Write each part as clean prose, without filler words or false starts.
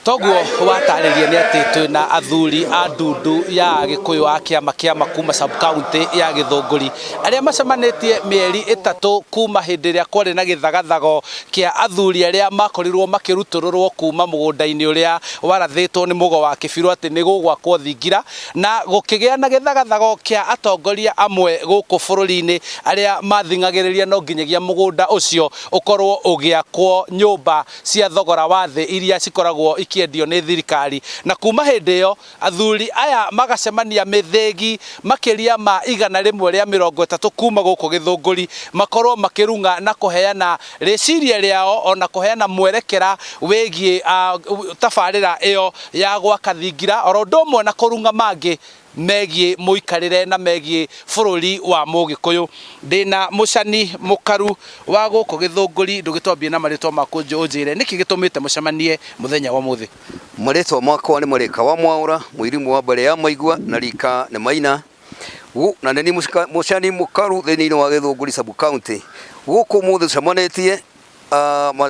Toguo watarĩria nĩ atĩ twĩna athuri a ndundu ya Agĩkũyũ a kĩama kĩama kuma sub county ya Gĩthũngũri arĩa macemanĩtie mĩeri 3 kuma hĩndĩ ĩrĩa kwarĩ na gĩthagathago kĩa athuri arĩa makorirwo makĩrutũrũrwo kuma mũgũnda-inĩ ũrĩa warathĩtwo nĩ Mũgo wa Kĩbirũ atĩ nĩ gũgwakwo thingira, na gũkĩgĩa na gĩthagathago kĩa atongoria amwe gũkũ bũrũri-inĩ arĩa mathing'agĩrĩria no nginyagia mũgũnda ũcio ũkorwo ũgĩakwo nyũmba cia thogora wa thĩ iria cikoragwo ikĩendio nĩ thirikari. Na kuma hĩndĩ ĩyo athuri aya magacemania mĩthĩgi makĩria ma 130 kuma gũkũ Gĩthũngũri, makorwo makĩrung'a na kũheana rĩciria rĩao ona kũheana mwerekera wĩgiĩ tabarĩra ĩyo ya gwaka thingira, oro ũndũ ũmwe na kũrung'a mangĩ megiĩ mũikarĩre na megiĩ bũrũri wa Mũgĩkũyũ. Ndĩna mũcani mũkaru wa gũkũ Gĩthũngũri, ndũgĩtwambie na marĩtwa maku ũnjĩre nĩkĩ gĩtũmĩte mũcemanie mũthenya wa ũmũthĩ. Marĩtwa makwa nĩ Marĩka wa Mwaũra, mũirimu wa mbere ya Maigua na rika nĩ Maina. Na nĩ niĩ mũcani mũkaru thĩinĩ wa Gĩthũngũri sub county. Gũkũ ũmũthĩ tũcemanĩtie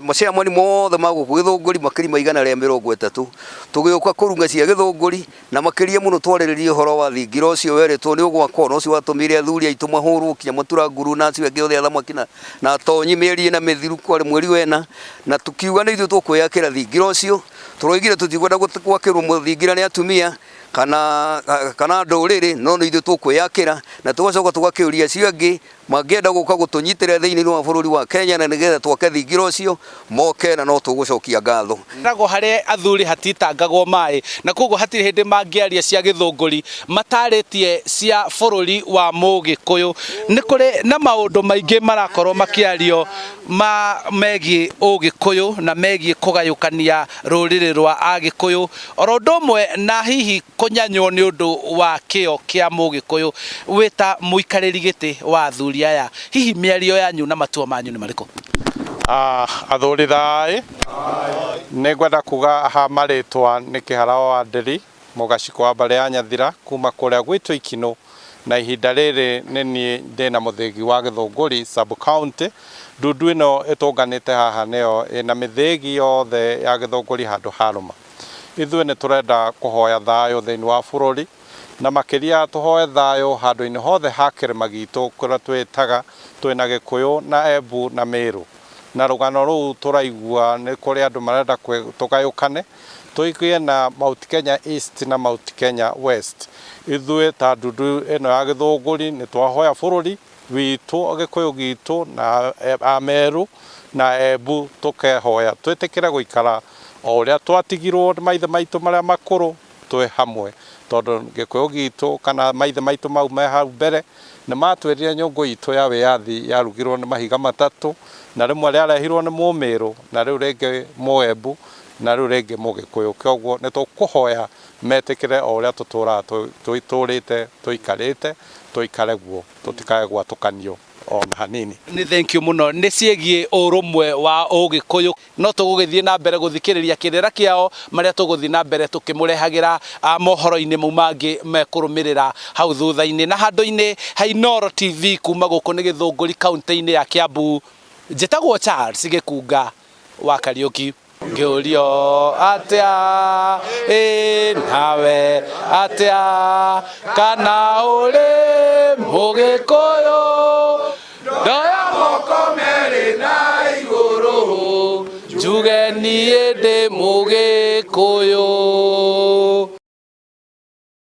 maciamani mothe ma gũkũ Gĩthũngũri makĩria ma 130, tũgĩũka kũrung'a cia Gĩthũngũri, na makĩria mũno twarĩrĩria ũhoro wa thingira ũcio werĩtwo nĩ ũgwakwo, na ũcio watũmire athuri aitũ mahũrwo kinya matura nguru na acio angĩ othe athamaki na atonyi mĩeri ĩna mĩthiru kwarĩ mweri wena, na tũkiuga nĩ ithuĩ tũkwĩyakĩra thingira ũcio. Tũroigire tũtikwenda gwakĩrwo mũthingira nĩ atumia kana ndũrĩrĩ, no nĩ ithuĩ tũkwĩyakĩra, na tũgacoka tũgakĩũria acio angĩ mangĩenda gũka gũtũnyitĩrĩra thĩinĩ wa bũrũri wa Kenya na nĩgetha twake thingira ũcio moke, na no tũgũcokia ngatho. Nago harĩa athuri hatitangagwo maĩ, na koguo hatirĩ hĩndĩ mangĩaria cia Gĩthũngũri matarĩtie cia bũrũri wa Mũgĩkũyũ. Nĩ kũrĩ na maũndũ maingĩ marakorwo makĩario ma megiĩ Ũgĩkũyũ na megiĩ kũgayũkania rũrĩrĩ rwa Agĩkũyũ, oro ũndũ ũmwe na hihi kũnyanywo nĩ ũndũ wa kĩo kĩa Mũgĩkũyũ. Wĩta mũikarĩri gĩtĩ wa athuri aya, hihi mĩario yanyu na matua manyu nĩ marĩkũ? Athuri thaĩ, nĩ ngwenda kuga ha marĩtwa nĩ Kĩhara wa Nderi, mũgacikũ wa mbarĩ ya Nyathira kuma kũrĩa gwitũ Ikinũ, na ihinda rĩrĩ nĩ niĩ ndĩna mũthĩgi wa Gĩthũngũri sub county. Ndundu ĩno ĩtũnganĩte haha nĩyo ĩna mĩthĩgi yothe ya Gĩthũngũri handũ harũma. Ithuĩ nĩ tũrenda kũhoya thayũ thĩinĩ wa bũrũri, na makĩria tũhoe thayũ handũ-inĩ hothe ha kĩrĩma gitũ kũrĩa twĩtaga twĩna Gĩkũyũ na Embu na Mĩrũ. Na rũgano rũu tũraigua nĩ kũrĩ andũ marenda tũgayũkane, tũgĩe na Mount Kenya East na Mount Kenya West. Ithuĩ ta ndundu ĩno ya Gĩthũngũri nĩ twahoya bũrũri witũ, Gĩkũyũ gitũ na Ameru na Embu, tũkehoya twĩtĩkĩre gũikara o ũrĩa twatigirwo nĩ maithe maitũ marĩa makũrũ twĩ hamwe, tondũ Gĩkũyũ gitũ kana maithe maitũ mau me hau mbere nĩ matwĩrire nyũngũ itũ ya wĩyathi yarugirwo nĩ mahiga matatũ, na rĩmwe rĩarehirwo nĩ Mũmĩrũ, na rĩu rĩngĩ Mũembu, na rĩu rĩngĩ Mũgĩkũyũ. Kwoguo nĩ tũkũhoya metĩkĩre o ũrĩa tũtũraga tũtũrĩte tũikarĩte, tũikare guo, tũtikae gwatũkanio ona hanini. Nĩ thank you mũno. Nĩ ciĩgiĩ ũrũmwe wa Ũgĩkũyũ, no tũgũgĩthiĩ na mbere gũthikĩrĩria kĩrĩra kĩao marĩa tũgũthiĩ na mbere tũkĩmũrehagĩra mohoro-inĩ mau mangĩ mekũrũmĩrĩra hau thutha-inĩ. Na handũ-inĩ ha Inooro TV kuma gũkũ nĩ Gĩthũngũri kaunti-inĩ ya Kiambu, njĩtagwo Charles Gĩkunga wa Kariũki. Ngĩũrio atĩa ĩ nawe atĩa kana ũrĩ Mũgĩkũyũ, ndoya moko merĩ na igũrũ njuge niĩ ndĩ Mũgĩkũyũ.